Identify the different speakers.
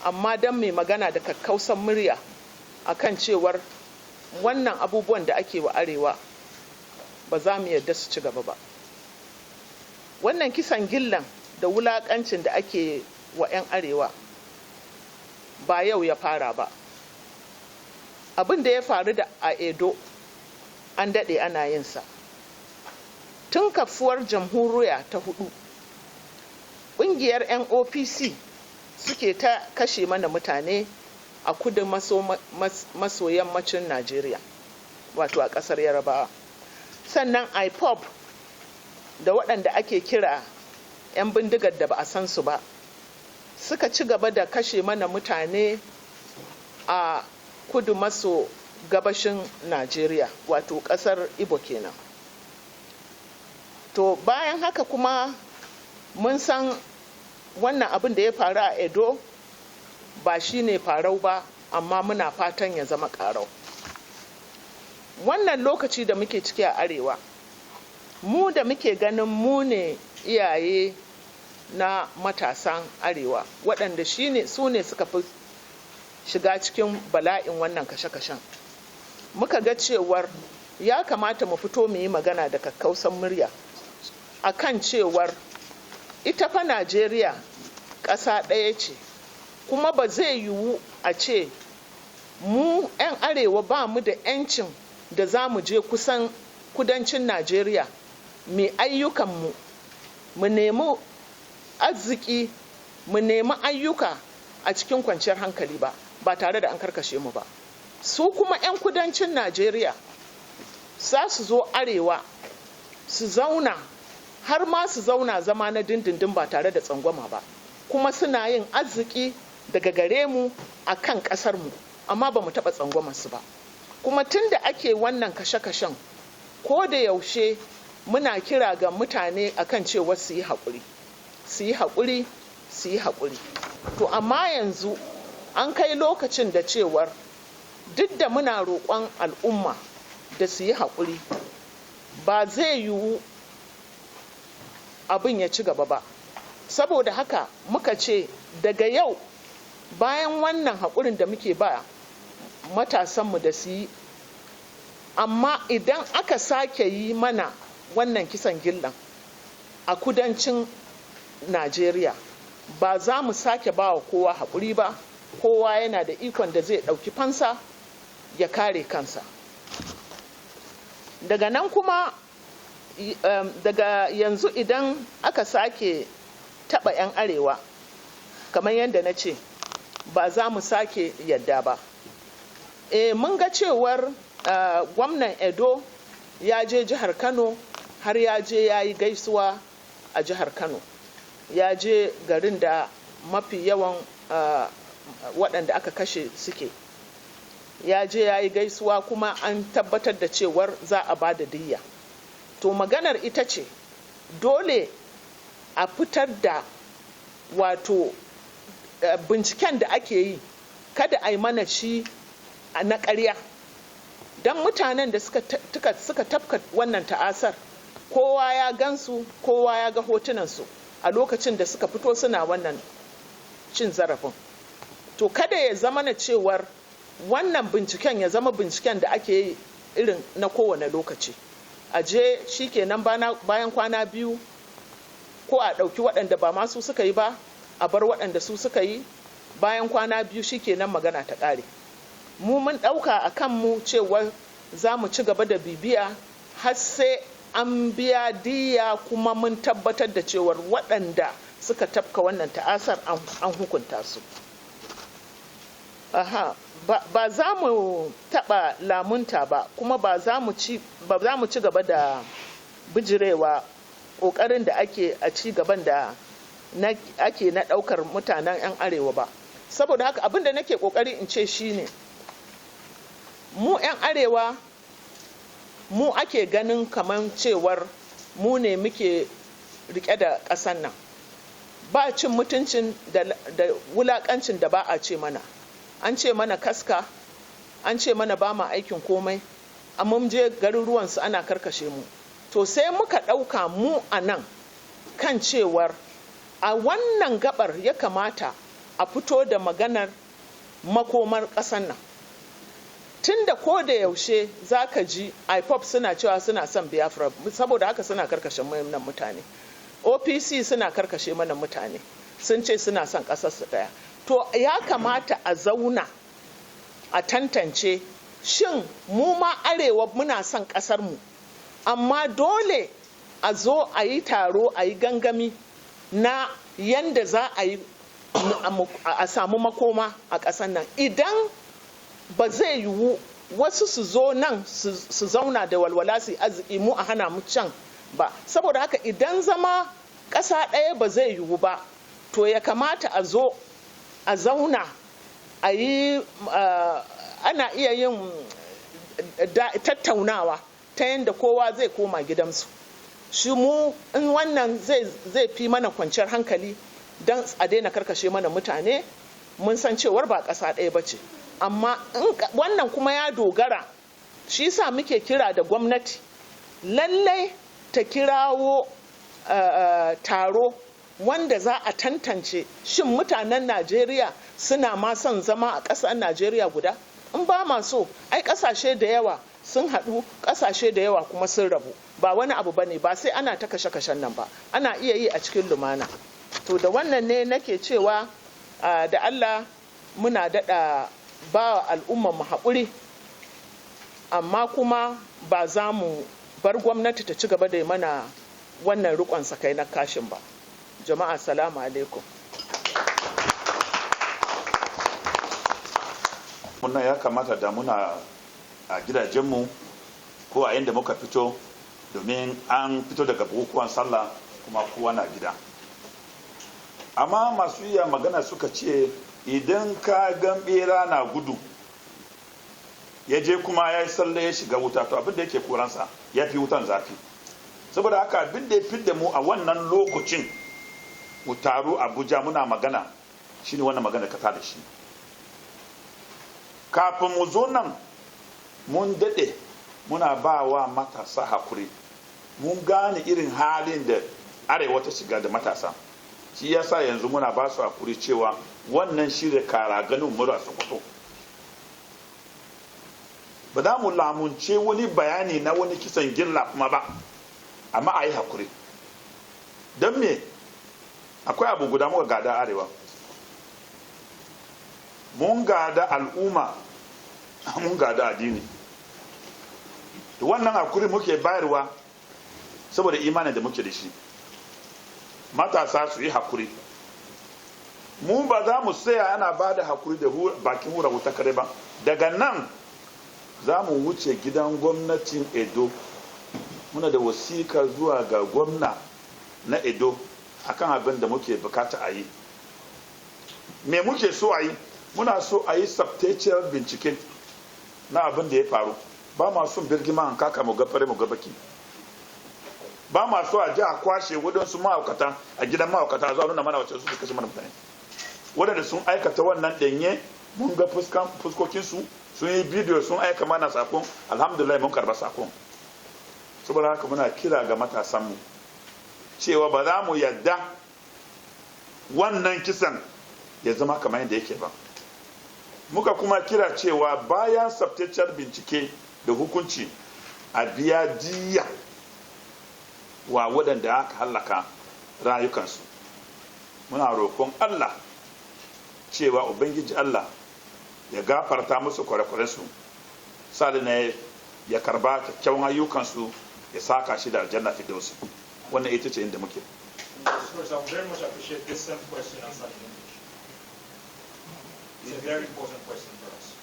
Speaker 1: Amma don mai magana da kakkausan murya akan cewar wannan abubuwan da ake wa Arewa, ba za mu yarda su ci gaba ba. Wannan kisan gillan da wulakancin da ake wa 'yan Arewa ba yau ya fara ba. Abin da ya faru da a Edo, an daɗe ana yin sa. Tun kafuwar Jamhuriya ta hudu, ƙungiyar NOPC suke ta kashe mana mutane a kudu maso yammacin Najeriya, wato a ƙasar Yarabawa. Sannan IPOB da waɗanda ake kira 'yan bindigar da ba a san su ba suka ci gaba da kashe mana mutane a kudu maso gabashin Najeriya, wato ƙasar Ibo kenan. To, bayan haka kuma mun san wannan abin da ya faru a Edo ba shi ne farau ba, amma muna fatan ya zama karau. Wannan lokaci da muke ciki a Arewa, mu da muke ganin mu ne iyaye na matasan Arewa, waɗanda su ne suka fi shiga cikin bala'in wannan kashe-kashen, muka ga cewar ya kamata mu fito mu yi magana da kakkausan murya a kan cewar ita fa Najeriya ƙasa ɗaya ce, kuma ba zai yiwu a ce mu 'yan Arewa ba mu da 'yancin da za mu je kusan kudancin Najeriya mai ayyukanmu, mu nemi arziki, mu nemi ayyuka a cikin kwanciyar hankali ba, ba tare da an karkashe mu ba. Su kuma 'yan kudancin Najeriya za su zo Arewa su zauna, har ma su zauna zama na dindindin ba tare da tsangwama ba, kuma suna yin arziki daga gare mu a kan ƙasarmu, amma ba mu taɓa tsangwamarsu ba. Kuma tun da ake wannan kashe-kashen, ko da yaushe muna kira ga mutane akan cewa su yi haƙuri, su yi haƙuri, su yi haƙuri. To, amma yanzu an kai lokacin da cewar duk da muna roƙon al'umma da su yi haƙuri, ba zai yiwu abin ya ci gaba ba. Saboda haka muka ce daga yau, bayan wannan haƙurin da muke ba matasanmu da su yi, amma idan aka sake yi mana wannan kisan gillan a kudancin Najeriya, ba za mu sake ba wa kowa haƙuri ba. Kowa yana da ikon da zai ɗauki fansa ya kare kansa. Daga nan kuma, daga yanzu, idan aka sake taɓa 'yan Arewa, kamar yadda na ce, ba za mu sake yadda ba. Mun ga cewar gwamnan Edo ya je jihar Kano, har ya je ya yi gaisuwa a jihar Kano, ya je garin da mafi yawan waɗanda aka kashe suke. Ya je ya yi gaisuwa, kuma an tabbatar da cewar za a ba da diyya. To, maganar ita ce dole a fitar da, wato binciken da ake yi, kada a yi mana shi na ƙarya, don mutanen da suka tafka wannan ta'asar, kowa ya gansu, kowa ya ga hotunansu a lokacin da suka fito suna wannan cin zarafin. To, kada ya zama na cewar wannan binciken ya zama binciken da ake yi irin na kowane lokaci, a je shikenan, bayan kwana 2 ko a ɗauki waɗanda ba masu suka yi ba, a bar waɗanda su suka yi, bayan kwana 2 shikenan magana ta ƙare. Mu mun ɗauka a kanmu cewa za mu ci gaba da bibiya har sai an biya diya, kuma mun tabbatar da cewar waɗanda suka tafka wannan ta'asar an hukunta su. Aha, ba za mu taɓa lamunta ba, kuma ba za mu ci gaba da bijirewa ƙoƙarin da ake a ci gaban da ake na ɗaukar mutanen 'yan Arewa ba. Saboda haka, abin da nake ƙoƙari in ce shine, mu 'yan Arewa, mu ake ganin kamar cewar mu ne muke rike da ƙasan nan. Ba cin mutuncin da wulakancin da ba a ce mana. An ce mana kaska, an ce mana ba ma aikin komai, amma mun je garuruwansu ana karkashe mu. To, sai muka ɗauka mu a nan kan cewar a wannan gabar ya kamata a fito da maganar makomar ƙasar nan. Tun da ko da yaushe za ka ji IPOB suna cewa suna son Biafra, saboda haka suna karkashe mana mutane. OPC suna karkashe mana mutane, sun ce suna son ƙasar su ɗaya. To ya kamata a zauna a tantance, shin mu ma Arewa muna son ƙasar mu? Amma dole a zo a yi taro, a yi gangami na yanda za a yi a samu makoma a ƙasar nan. Idan ba zai yiwu wasu su zo nan su zauna da walwala, su arziki, mu a hana mu can ba. Saboda haka idan zama ƙasa ɗaya ba zai yiwu ba, to ya kamata a zo a zauna a yi, ana iya yin tattaunawa ta yadda kowa zai koma gidansu. Shi mu in wannan zai fi mana kwanciyar hankali don a daina karkashe mana mutane. Mun san cewar ba ƙasa ɗaya ba ce, amma wannan kuma ya dogara. Shi sa muke kira da gwamnati lallai ta kirawo taro wanda za a tantance, shin mutanen Najeriya suna ma son zama a ƙasar Najeriya guda? In ba ma so, ai ƙasashe da yawa sun haɗu, ƙasashe da yawa kuma sun rabu. Ba wani abu bane ba, sai ana ta kashe-kashen nan ba, ana iya yi a cikin lumana. To da wannan ne nake cewa da Allah muna daɗa ba al'ummar mu haƙuri, amma kuma ba za mu bar gwamnati ta ci gaba da mana wannan riƙon sakainar kashin ba. Jama'a, salamu alaikum.
Speaker 2: Muna ya kamata da muna a gidajenmu ko a inda muka fito, domin an fito daga bukukuwan Sallah kuma kowa na gida. Amma masu iya magana suka ce idan ka gan bera na gudu, ya je kuma ya yi tsalle ya shiga wuta, to abin da yake koransa ya fi wutan zafi. Saboda haka abin da ya fi da mu a wannan lokacin mu taru Abuja muna magana shine wannan magana ka da shi. Kafin mu zo nan mun daɗe muna ba wa matasa hakuri. Mun gane irin halin da Arewa ta shiga da matasa, shi yasa yanzu muna ba su hakuri cewa wannan shirya kara ganin mura Sokoto ba za mu lamunce wani bayani na wani kisan gilla kuma ba, amma a yi hakuri. Don me? Akwai abu guda muka gada Arewa: mun gada al'umma, mun gada addini. Da wannan hakuri muke bayarwa saboda imanin da muke da shi. Matasa su yi hakuri. Mu ba za mu tsaya ana ba da hakuri da bakin hura wuta kare ba. Daga nan za mu wuce gidan gwamnatin Edo. Muna da wasika zuwa ga gwamna na Edo akan abin da muke bukata a yi. Me muke so a yi? Muna so a yi tsabtacciyar bincike na abin da ya faru. Ba ma son birgima an kaka mu gafare mu gabaki. Ba ma so a ji a kwashe waɗansu mahaukata a gidan mahaukata zuwa nuna mana wacce su kashe mana mutane. Waɗanda sun aikata wannan ɗanye, mun ga fuskokinsu, sun yi bidiyo sun aika mana sakon. Alhamdulillah, mun karba sakon. Saboda haka muna kira ga matasanmu cewa ba za mu yadda wannan kisan ya zama kamar yadda yake ba. Muka kuma kira cewa bayan tsabtaccen bincike da hukunci, a biya diya wa waɗanda aka hallaka rayukansu. Muna roƙon Allah cewa Ubangiji Allah ya gafarta musu kwarekwarensu, na ya karba kyakkyawan ayyukansu, ya saka shi da Aljanna Firdausi. Wannan ita ce inda muke.
Speaker 3: First, I would very much appreciate this same question answered in English. It's a very important question for us.